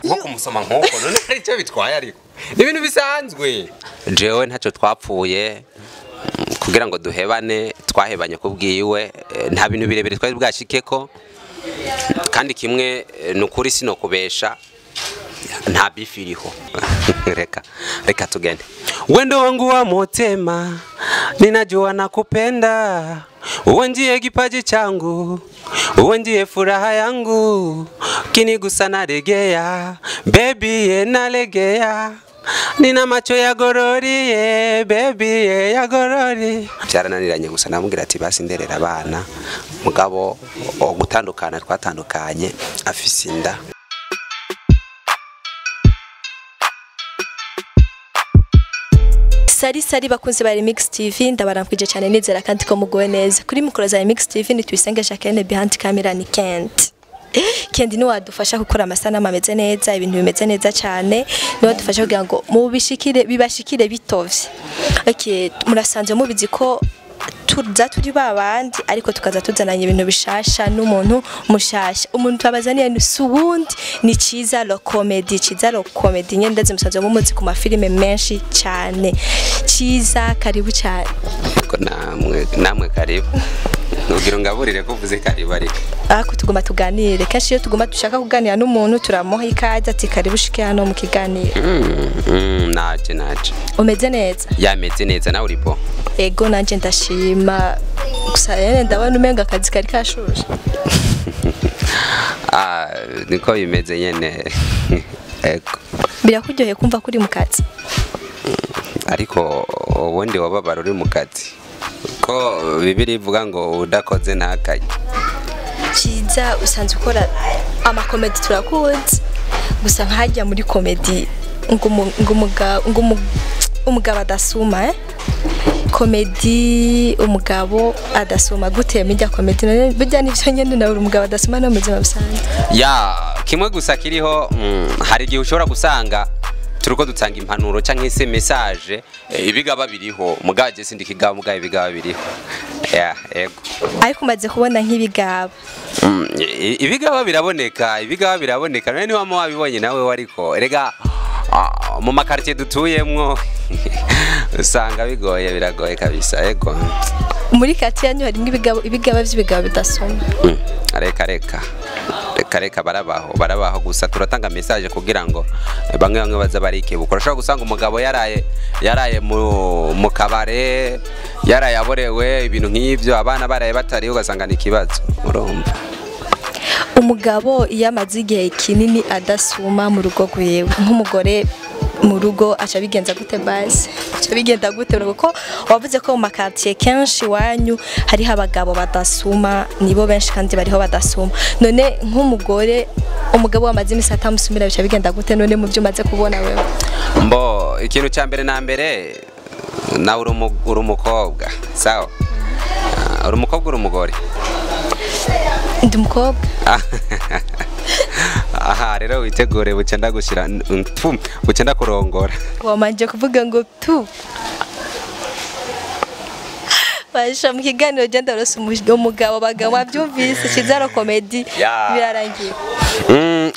Nko kumusoma nk'uko none hari icyo bitwaye, ariko ni ibintu bisanzwe. Jewe ntacyo twapfuye kugira ngo duhebane, twahebanye kubwiwe, nta bintu birebire twari bwashikeko. Kandi kimwe ni ukuri, sinokubesha, nta beef iriho. Reka reka tugende. Wendo wangu wa motema, ninajua nakupenda, uwe ndiye kipaji changu, uwe ndiye furaha yangu, kinigusa naregea, baby ye nalegea, nina macho ya gorori ye baby ye ya gorori. Byarananiranye, gusa namubwira ati basi nderera abana, mugabo gutandukana twatandukanye afise inda. Salut salut bakunzi ba Remix TV, ndabaramkwije cyane, nizera kandi ko mugowe neza. Kuri micro za Remix TV ni Tuyisenge Jacqueline, behind camera ni Kent. Kendi ni wadufasha gukora amasanamu ameze neza, ibintu bimeze neza cyane, ni wadufasha kugira ngo mubishikire, bibashikire bitovye. Okay, murasanzwe mubizi ko tuza turi babandi, ariko tukaza tuzananye ibintu bishasha n'umuntu mushasha. Umuntu twabazaniye ni suwundi, ni Ciza le Comedy. Ciza le Comedy nyene ndazi musanzwe mumuzi ku mafilime menshi cyane. Ciza, karibu cyane. Ko namwe karibu. Nugira ngaburire ko uvuze karibu, ariko Ariko tuguma tuganire. Kenshi iyo tuguma dushaka kuganira n'umuntu, turamuha ikaze ati karibu ushike hano mu kiganiro. Naje naje. Umeze neza? Yameze neza, nawe uripo? Ego, nanje ndashima, gusa rero ndabona umenga akazi kari kashushe. Ah, niko bimeze nyene, ego. Birakuryoheye kumva ko uri mu kazi? Ariko ubundi wababara uri mu kazi, ko Bibiliya ivuga ngo udakoze ntakarye. Ciza, usanzwe ukora amakomedi, turakuzi, gusa nkajya muri komedi ngo umugabo adasuma, eh? Komedi umugabo adasuma gute? Mijya komedi none burya nivyo nyene nawe uri umugabo adasuma no mu buzima busanzwe? Ya, kimwe gusa kiriho, hari igihe ushobora gusanga turiko dutanga impanuro canke se message, ibigaba biriho, mugaje sindi kigaba, mugaye ibigaba biriho, ya, ego. Ariko umaze kubona nk'ibigaba? Ibigaba biraboneka, ibigaba biraboneka. None niba wabibonye nawe wariko, erega mu makartie dutuyemwo usanga bigoye, biragoye kabisa, ego. Muri quartier yanyu harimwo ibigabo, ibigaba vy'ibigabo bidasoma? Reka reka reka reka, barabaho, barabaho, gusa turatanga message kugira ngo bamwe bamwe baza barikebuka. Urashobora gusanga umugabo yaraye mu kabare, yaraye aborewe, ibintu nk'ivyo, abana baraye batariho, ugasanga ni ikibazo, urumva. Umugabo iyo amaze igihe kinini adasuma mu rugo rwiwe, nk'umugore mu rugo aca bigenza gute? Basi aca bigenda gute? Kuko wavuze ko mu makartier kenshi iwanyu hariho abagabo badasuma, nibo benshi kandi bariho badasuma. None nk'umugore, umugabo wamaze imisi atamusumira, bica bigenda gute none mu byo umaze kubona wewe? Mbo ikintu cya mbere na mbere, nawe uri umukobwa, sawa? Ah, uri umukobwa, uri umugore? Ndi umukobwa. Aha rero witegure, buce ndagushira buce ndakurongora. Wamanje kuvuga ngo tu basha mu kiganiro je ndarose umugabo. Abagabo bavyumvise, Ciza le Comedy. Ya. Birarangiye.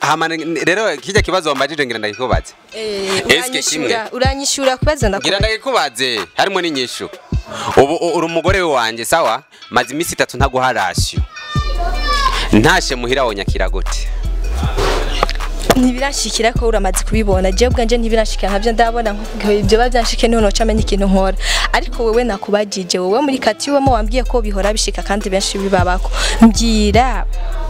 Hama rero kijya kibazo wambajije ngira ndagikubaze. Eske kimwe? Uranyishura kubaza Ngira ndakubwira. Ndagikubaze harimo n'inyishu. Ubu uri umugore wanje, sawa? Maze iminsi 3 ntaguha ration, ntashe muhira wonyakira gute? Ntibirashikira ko uramaze kubibona. Jewe ubwanje ntibirashikira, ntabyo ndabona. Nk'ubwo ibyo biba byanshike niho noca amenya ikintu nkora. Ariko wewe nakubajije, wowe muri quartier wemo wambwiye ko bihora bishika kandi benshi bibabako. Mbwira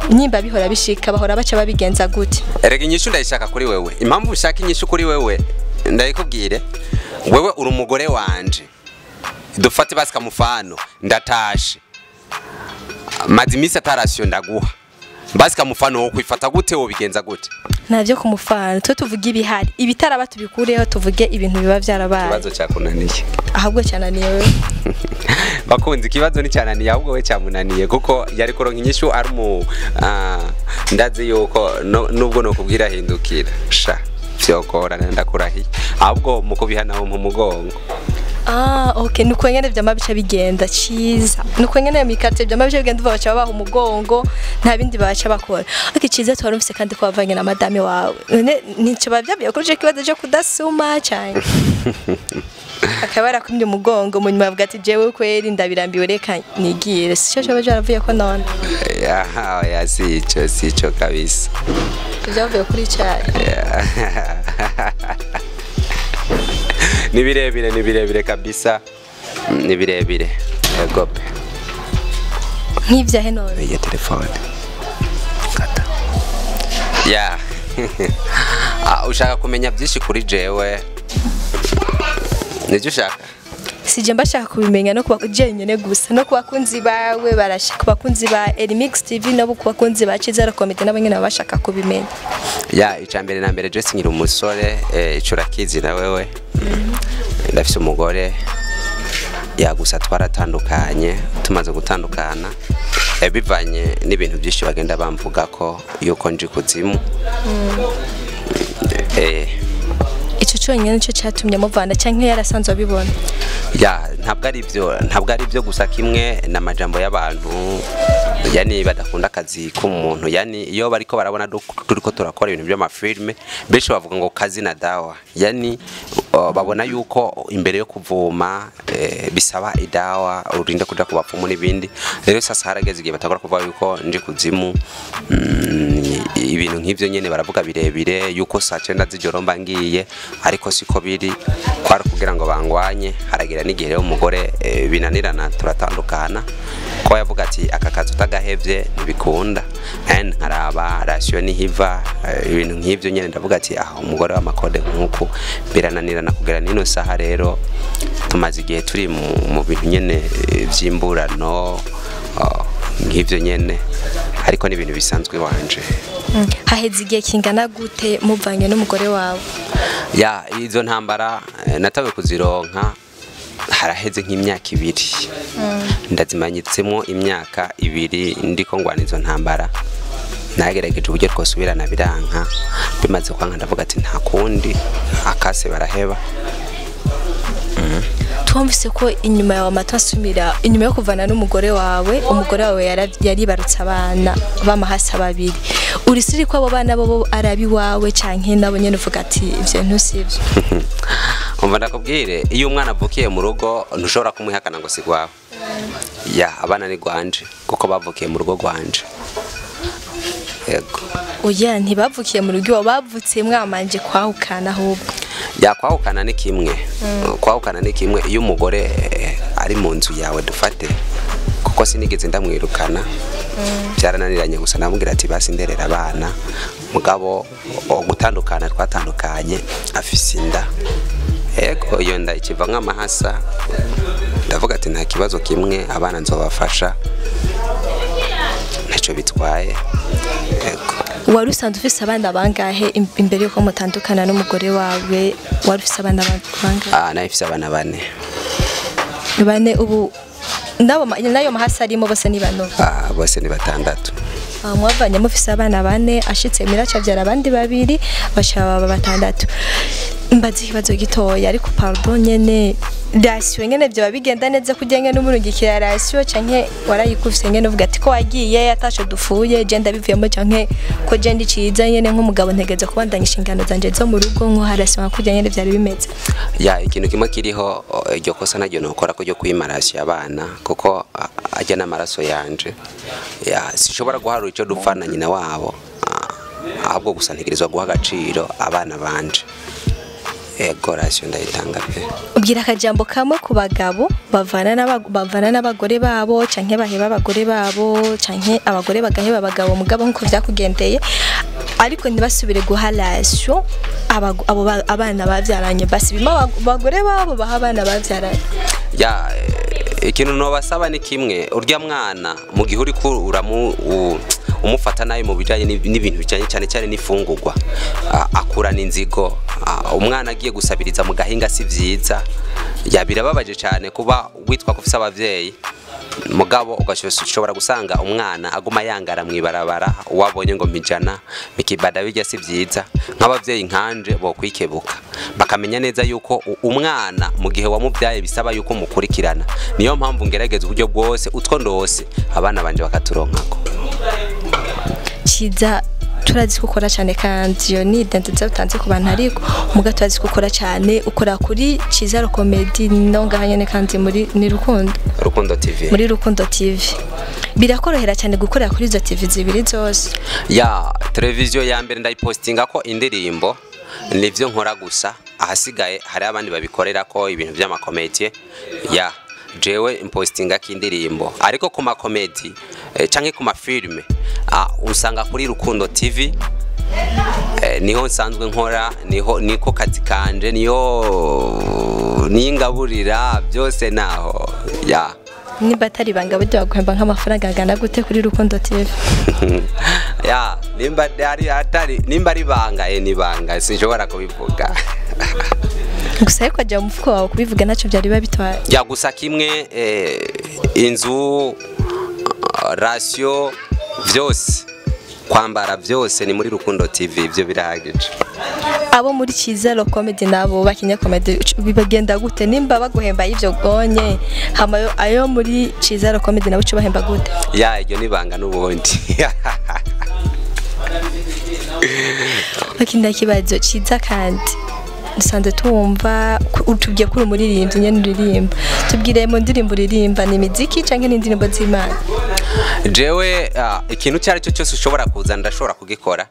nimba bihora bishika, bahora baca babigenza gute? Erega inyishu ndayishaka kuri wewe. Impamvu ushaka inyishu kuri wewe ndayikubwire. Wewe uri umugore wanje, dufate basi kamufano, ndatashe, maze iminsi ata ration ndaguha, basi kamufano, wo kwifata gute? Wobigenza gute? Ntabyo kumufana, twe tuvuge ibihari, ibitaraba tubikureho, tuvuge ibintu biba byarabaye. Ikibazo cyakunaniye. Ahubwo cyananiye wewe. Bakunze, ikibazo nticyananiye, ahubwo we cyamunaniye, kuko yari kuronka inyishu ari mu ndazi yuko nubwo nokubwira hindukira sha vyogorana, ndakurahiye, ahubwo mu kubihana mu mugongo. Ah, okay, nuko nyene vyama bica bigenda ciza. Nuko nyene mu quartier vyama bica bigenda, baca babaha umugongo, nta bindi baca bakora. Okay, ciza, twarumvise kandi ko wavanye na madame wawe. None nico bavyabiye kuri ico kibazo cyo kudasuma cyane? Akaba yarakumye umugongo, mu nyuma avuga ati: "Jewe kweri ndabirambiwe, reka nigire." Sico coba vyaravuye ko none? Ya, ya, sico, sico kabisa. Vyavuye kuri cyane? Ni birebire, ni birebire kabisa, ni birebire, yego pe. Nk'ivyahe none? Iyo telefone kata ya. Ah, ushaka kumenya byinshi kuri jewe? Nibyo ushaka? Sije mbashaka kubimenya no kuba jenyene gusa, no kubakunzi bawe barashaka, kubakunzi ba Elimix TV nabo, kubakunzi ba Cizara Comedy nabo nyene bashaka kubimenya. Ya, icya mbere na mbere, je sinkiri umusore, ico urakizi na wewe. Ndafise umugore, ya, gusa twaratandukanye. Tumaze gutandukana, bivanye n'ibintu byinshi bagenda bamvuga ko yuko nji kuzimu. Ico conyene nico catumye muvana, canke yarasanzwe abibona? Ya, ntabwo ari byo, ntabwo ari byo gusa. Kimwe n'amajambo y'abantu, yani badakunda akazi k'umuntu, yani iyo bariko barabona turiko turakora ibintu by'amafilme, benshi bavuga ngo kazi na dawa, yani babona yuko imbere yo kuvuma bisaba idawa, urinde kuja ku bapfumu n'ibindi. Rero sasa harageze igihe batagora kuvuga yuko nje kuzimu, ibintu nk'ivyo nyene baravuga birebire yuko saa 9 z'ijoro mba ngiye, ariko siko biri, kwari kugira ngo bangwanye. Haragira n'igihe rero umugore binanirana, turatandukana, ko yavuga ati: "Aka kazi utagahevye ntibikunda." Nkaraba ration nihiva, ibintu nk'ivyo nyene, ndavuga ati: "Ah, umugore w'amakode nk'uku birananirana." Kugera n'ino saha rero tumaze igihe turi mu bintu nyene vy'imburano, nk'ivyo nyene, ariko ni ibintu bisanzwe iwanje. Haheze igihe kingana gute muvanye n'umugore wawe? Ya, izo ntambara natawe kuzironka haraheze nk'imyaka 2. Ndazimanyitsemo imyaka 2 ndiko ngwana izo ntambara. Nagerageje uburyo twosubirana, biranka. Bimaze kwanka, ndavuga ati nta kundi, akase baraheba. Twumvise ko inyuma yawe amatwi asumira, inyuma yo kuvana n'umugore wawe, umugore wawe yaribarutse abana b'amahasa babiri. Urisiri ko abo bana bo ari abiwawe, canke nabo nyene uvuga ati ivyo ntusivyo? Umva ndakubwire, iyo umwana avukiye mu rugo ntushobora kumwihakana ngo si gwawe. Ya, abana ni gwanje kuko bavukiye mu rugo gwanje, yego. Oya, ntibavukiye mu rugo iwawe, bavutse mwamanje kwahukana ahubwo. Ya, kwahukana ni kimwe, kwahukana ni kimwe. Iyo umugore ari mu nzu yawe, dufate kuko sinigeze ndamwirukana, byarananiranye gusa, namubwira ati: "Basi nderera abana." Mugabo gutandukana twatandukanye afise inda, yego. Iyo nda ikiva nk'amahasa, ndavuga ati nta kibazo, kimwe abana nzobafasha, ntacyo bitwaye, yego. Wari usanzwe ufise abana bangahe imbere yuko mutandukana n'umugore wawe? Wari ufise abana bangahe? Ah, nawe mfise abana bane. Bane. Ubu nabo nayo mahasa arimo, bose ni bano? Ah, bose ni batandatu. Ah, mwavanye mufise abana bane, ashitse miraca avyara abandi babiri, baca baba batandatu. Mbaze ikibazo gitoya ariko, pardon, nyene ration nyene vyoba bigenda neza kurya nyene umurungikira ration, canke warayikufise nyene uvuga ati ko wagiye atasho dufuye, je ndabivuyemo, canke ko je ndi ciza nyene nk'umugabo ntegeza kubandanya inshingano zanje zo mu rugo nko ration kurya nyene vyari bimeze? Ya, ikintu kimwe kiriho, iryo kosa naryo nokora ko ryo kwimarasya abana, kuko ajya n'amaraso yanje. Ya, sinshobora guharura icyo dupfa na nyina wabo, ahubwo gusa ntegerezwa guha agaciro abana banje. Ego, ration ndayitanga pe. Ubwira akajambo kamwe ku bagabo bavana n'abagore babo, canke baheba abagore babo, canke abagore bagaheba abagabo, mugabo nkuko vyakugendeye, ariko ntibasubire guha ration abo abana bavyaranye, basi bima abagore babo baha abana bavyaranye. Ya, ikintu nobasaba ni kimwe: urya mwana mu gihe uriko uramu umufata nabi mu bijanye n'ibintu bijanye cyane cyane n'ifungurwa, akurana inzigo. Umwana agiye gusabiriza mu gahinga si vyiza. Ya, birababaje cyane kuba witwa ko ufise abavyeyi. Mugabo ugashobora gusanga umwana aguma yangara mwibarabara, wabonye ngo mijana mikibada bijya si byiza. Nk'abavyeyi nkanje bo kwikebuka bakamenya neza yuko umwana mu gihe wamubyaye bisaba yuko mukurikirana. Niyo mpamvu ngerageza uburyo bwose utwo ndose abana banje bakaturonkako. Ciza, turazi ko ukora cyane kandi iyo ni identité utanze ku bantu, ariko muga turazi ko ukora cyane, ukora kuri Ciza Comedy no ngaha nyene kandi muri ni Rukundo, Rukundo TV. Muri Rukundo TV. Birakorohera cyane gukorera kuri izo TV zibiri zose? Ya, televiziyo ya mbere ndayipostinga ko indirimbo, nivyo nkora gusa. Ahasigaye hari abandi babikorera ko ibintu by'amakomedie. Ya, jewe impostinga ko indirimbo, ariko ku makomedi canke ku mafilme usanga kuri Rukundo TV niho nsanzwe nkora, niho niko kazi kanje, niyo ningaburira byose naho ya. Niba atari ibanga, burya baguhemba nk'amafaranga angana gute kuri Rukundo TV? Ya, nimba ari atari nimba ari banga, ni banga, sinshobora kubivuga. Gusa ariko ajya mu mufuko wawe, kubivuga ntacyo byari biba bitwaye. Ya, gusa kimwe inzu, ration vyose, kwambara byose ni muri Rukundo TV, ibyo birahagije. Abo muri Ciza Comedy nabo bakinya comedy bibagenda gute? Nimba baguhemba y'ivyo gonye, hama ayo muri Ciza Comedy nabo uco bahemba gute? Ya, iryo ni banga n'ubundi. Bakinda kibazo Ciza, kandi dusanzwe tumva utubwiye ko uri umuririmbyi nyene uririmba. Tubwire, mu ndirimbo uririmba ni imiziki canke ni indirimbo z'Imana? Jewe ikintu icyo ari cyo cyose ushobora kuza ndashobora kugikora.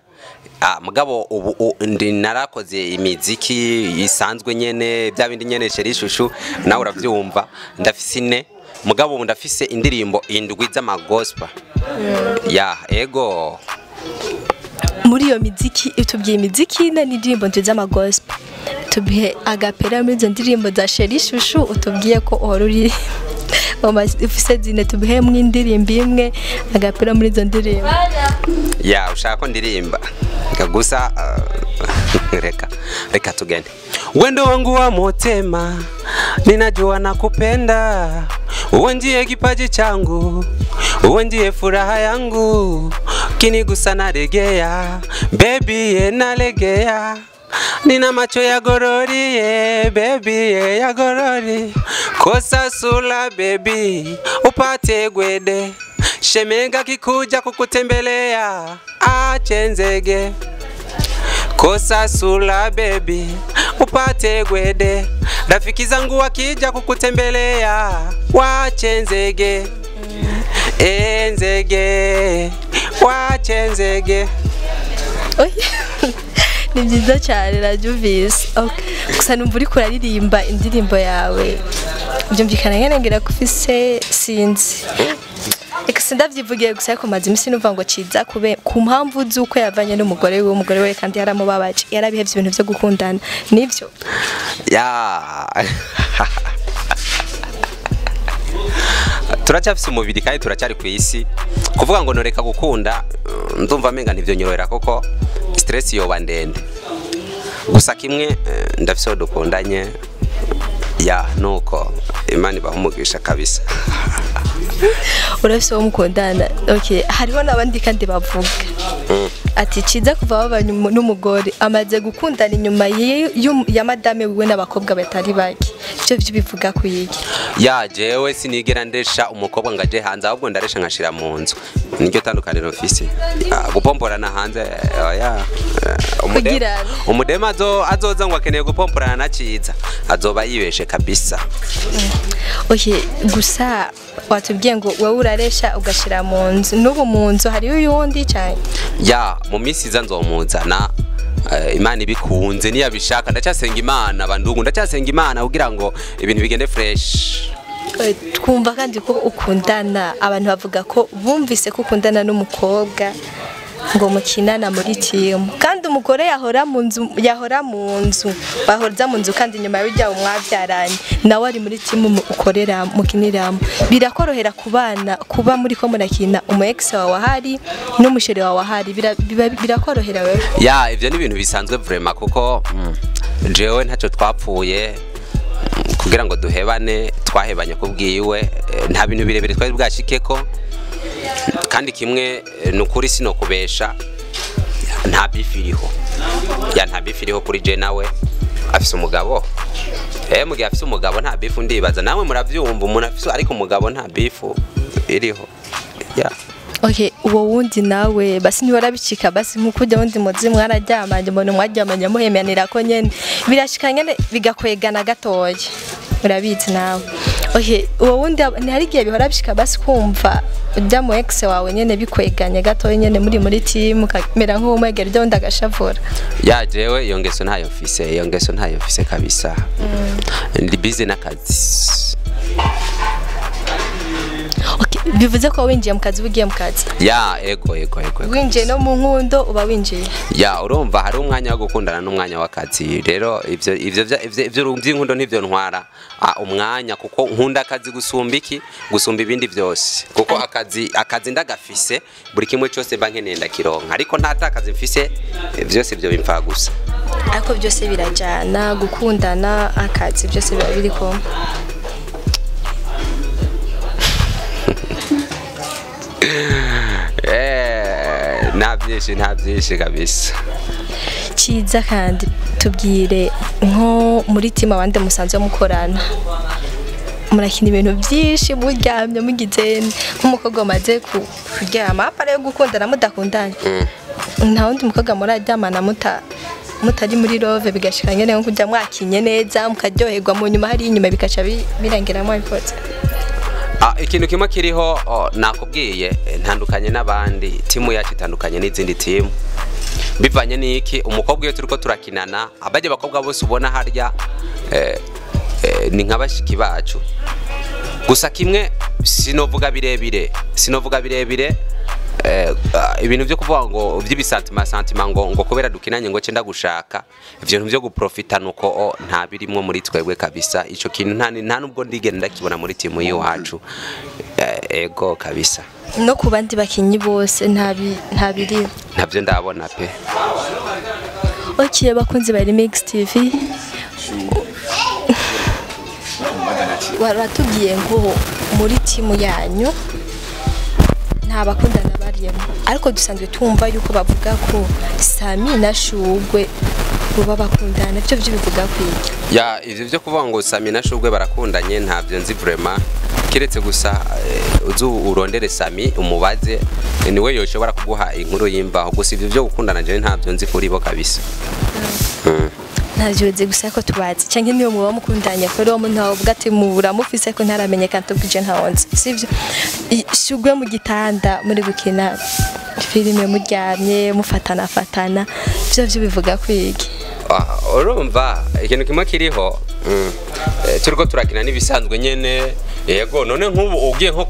Mugabo ubu ndi narakoze imiziki isanzwe nyene, bya bindi nyene chéri chouchou, nawe uravyumva. Ndafise ine, mugabo ubu ndafise indirimbo indwi z'amagospel. Ya, ego. Muri iyo miziki utubwiye imiziki ine n'indirimbo ndwi z'amagospel, tubwiye a cappella muri izo ndirimbo za chéri chouchou utubwiye ko uhora uri ufise zine, tubihemwo indirimbo imwe a cappella muri izo ndirimbo. Ya, ushaka ko ndirimba gusa? Reka reka tugende. Wendo wangu wa motema, ninajua nakupenda, uwe ndiye kipaji changu, uwe ndiye furaha yangu, kinigusa naregea, baby ye nalegea, nina macho ya gorori ye, baby ye ya gorori, kosa sula baby upate gwede, shemenga kikuja kukutembelea achenzege, kosa sula baby upate gwede, rafiki zangu wakija kukutembelea wachenzege, enzege wachenzege. Oya, ni byiza cyane, nabyumvise. Okay. Gusa numva uriko uraririmba indirimbo yawe byumvikana nyene ngira ko ufise, sinzi. Reka sindavyivugiye gusa, ariko maze imisi numva ngo Ciza kube ku mpamvu z'uko yavanye n'umugore wiwe, umugore we kandi yaramubabaje, yarabihevye ibintu vyo gukundana, nivyo? Ya, turacyafise umubiri kandi turacyari ku isi. Kuvuga ngo noreka gukunda, ndumva amenga ntivyonyorohera kuko stress yoba ndende. Gusa kimwe ndafise uwo dukundanye. Ya, nuko Imana ibaha umugisha kabisa. Urafise uwo mukundana, okay. Hariho n'abandi kandi bavuga ati Ciza kuva babanye n'umugore amaze gukundana inyuma ya madame wiwe n'abakobwa batari bake. Ivyo vyo bivuga ku yiki? Ya, jewe sinigera ndesha umukobwa ngo aje hanze, ahubwo ndaresha nkashira mu nzu. Niryo tandukaniro mfise. Gupomporana hanze, oya. Kugirana. Umudema azoza ngo akeneye gupomporana na Ciza azoba yibeshe kabisa. Okay, gusa watubwiye ngo wowe uraresha ugashira mu nzu. N'ubu mu nzu hariyo uyundi cyane? Ya, mu minsi iza nzomuzana, Imana ibikunze niyabishaka. Ndacyasenga Imana, bandungu, ndacyasenga Imana kugira ngo ibintu bigende fresh. Twumva kandi ko ukundana, abantu bavuga ko bumvise ko ukundana n'umukobwa ngo mukinana muri timu, kandi umugore yahora mu nzu, yahora mu nzu, bahoza mu nzu, kandi nyuma y'ibyo mwabyaranye nawe ari muri timu ukorera mukiniramo. Birakorohera kubana kuba muri ko murakina umu ex wawe ahari n'umuchéri wawe ahari? Birakorohera wewe? Ya, ivyo ni ibintu bisanzwe vraiment, kuko jewe ntacyo twapfuye. Kugira ngo duhebane, twahebanye kubwiwe, nta bintu birebire twari bwashikeko. Kandi kimwe, ni ukuri sinokubesha, nta beef iriho. Ya, nta beef iriho kuri je nawe. Afise umugabo, mu gihe afise umugabo nta beef, ndibaza namwe muravyumva. Umuntu afise ariko umugabo, nta beef iriho, ya. Okay, uwo wundi nawe basi ntiwarabicika, basi nkuko ujya wundi muzi mwararyamanye, umuntu mwaryamanye muhemanira ko nyene birashika nyene bigakwegana gatoya, urabizi nawe. Okay, uwo wundi ntihari igihe bihora bishika basi kumva ujya mu ex wawe nyene bikweganye gatoya nyene muri team, ukamera nk'uwumwegera ujya wundi agashavura? Ya, jewe iyo ngeso ntayo mfise, iyo ngeso ntayo mfise kabisa. Ndi busy n'akazi. Okay, bivuze ko winjiye mu kazi, ugiye mu kazi? Ya, ego. Winjiye no mu nkundo uba winjiye. Ya, urumva hari umwanya wo gukundana n'umwanya w'akazi. Rero ivyo by'inkundo ntivyo ntwara umwanya, kuko nkunda akazi gusumba iki, gusumba ibindi byose, kuko akazi ndagafise, buri kimwe cyose mba nkeneye ndakironka. Ariko nta takazi mfise, byose ibyo bimfa gusa. Ariko byose birajyana, gukundana, akazi, byose biba biri kumwe. Nta byinshi, nta byinshi kabisa. Cyiza. Kandi tubwire, nko muri team abandi musanzwe mukorana, murakina ibintu byinshi muryamye, mugize nk'umukobwa wamaze kuryama à part yo gukundana mudakundanye, nta wundi mukobwa muraryamana mutari muri love, bigashika nyene nko kujya mwakinye neza mukaryoherwa, mu nyuma hari inyuma bikaca birangira mwabikoze? Ikintu kimwe kiriho, nakubwiye, ntandukanye n'abandi. Timu yacu itandukanye n'izindi timu bivanye n'iki? Umukobwa iyo turiko turakinana, abajya bakobwa bose ubona harya, ni nka bashiki bacu. Gusa kimwe sinovuga birebire, sinovuga birebire, ibintu byo kuvuga ngo by'ibisantima santima, ngo kubera dukinanye ngo cenda gushaka, ivyo bintu byo guprofita nuko nta birimwo muri twebwe kabisa. Ico kintu nta nubwo ndigenda ndakibona muri timu y'iwacu. Ego kabisa. No ku bandi bakinyi bose nta biri? Ntabyo ndabona pe. Okay, bakunzi ba Remix TV, waratubwiye ngo muri timu yanyu nta bakundana bariyemo, ariko dusanzwe tumva yuko bavuga ko Sami na Shugwe baba bakundana. Byo bivuga kwiki? Ya, ivyo byo kuvuga ngo Sami na Shugwe barakundanye ntabyo nzi vraiment, kiretse gusa uzu urondere Sami umubaze, niwe yoshobora kuguha inkuru y'imvaho. Gusa ivyo byo gukundana je ntabyo nzi kuri bo kabisa. Ntavyo uzi, gusa ko tubazi canke niyo muba mukundanye kuri uwo muntu wavuga ati mubura mufise ko ntaramenyekana, tubwije ntawonzi sivyo. Shugwe mu gitanda muri gukina filime muryamye mufatana fatana, byo bivuga kwiki? Urumva ikintu kimwe kiriho, turiko turakina n'ibisanzwe nyene. Yego, none nk'ubu ugiye nko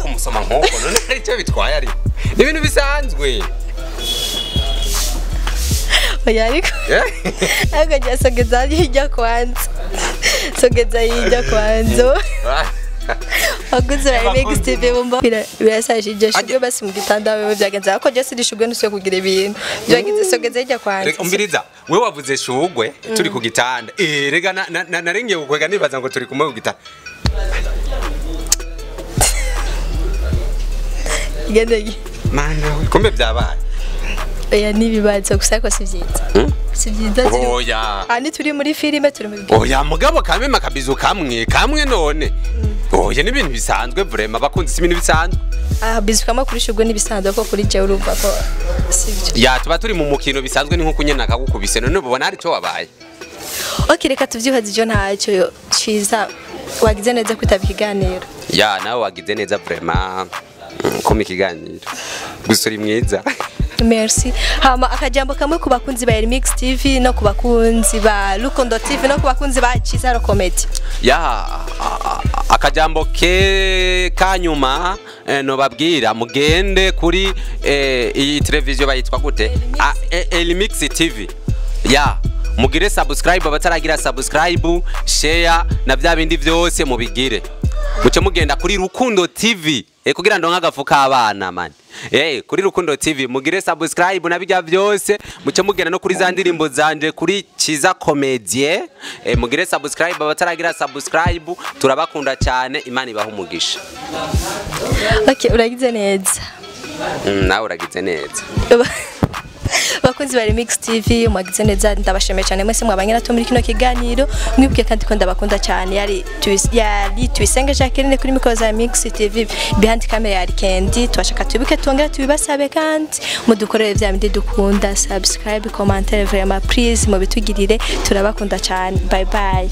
kumusoma nk'uko, none hari icyo bitwaye? Ariko ni ibintu bisanzwe. Oya, ariko ariko jya sogeza hirya kwanza, sogeza hirya kwanza. Waguze ba Remix TV bumva birashaje iryo shugwe basi mu gitanda wewe byagenze, ariko jya siri shugwe ntusuye kugira ibintu byagenze, sogeza hirya kwanza. Reka umviriza, wewe wavuze Shugwe turi ku gitanda. Rega narengeye kukwega nibaza ngo turi kumwe ku gitanda. Gende. Mana we, kumbe byabaye. Oya, n'ibibazo gusa, ariko si byiza. Si byiza Oya. Aha turi muri filime, turi mu Oya, mugabo kamwe akabizu kamwe kamwe, none oya, ni ibintu bisanzwe vraiment, abakunzi, si ibintu bisanzwe? Ah, bizukamo kuri Shugwe n'ibisanzwe, ko kuri jewe urumva ko si byo. Ya, tuba turi mu mukino bisanzwe, ni nkuko nyene nakagukubise, none ubona hari icyo wabaye? Okay, reka tuvyihaze ivyo, ntacyo. Ciza, wagize neza kwitaba ikiganiro. Ya, nawe wagize neza vraiment, kuma ikiganiro. Gusa uri mwiza. Merci. Hama akajambo kamwe ku bakunzi ba Remix TV no ku bakunzi ba Rukundo TV no ku bakunzi ba Cizaro Comedy. Ya, akajambo ke kanyuma, nobabwira mugende kuri iyi televiziyo bayitwa gute? Elimix TV. Ya, mugire subscribe abataragira subscribe, share na bya bindi byose mubigire. Muce mugenda kuri Rukundo TV. Kugira ndonke agafu k'abana man. Kuri Rukundo TV mugire subscribe na bijya byose, muce mugenda no kuri za ndirimbo zanje kuri Ciza Comedie. Mugire subscribe abataragira subscribe, turabakunda cyane, Imana ibahe umugisha. Okay, uragize neza. Nawe uragize neza. Bakunzi ba Remix TV, mwagize neza, ndabashimiye cyane mwese mwabanye natwe muri kino kiganiro. Mwibuke kandi ko ndabakunda cyane. Yari Tuyisenge Jacqueline kuri mikoro za Remix TV, behind camera yari Kendi. Tubashaka tubibuke twongera tubibasabe kandi mudukorere bya bindi dukunda, subscribe, commentaire, vraiment please mubitugirire, turabakunda cyane. Bye bye.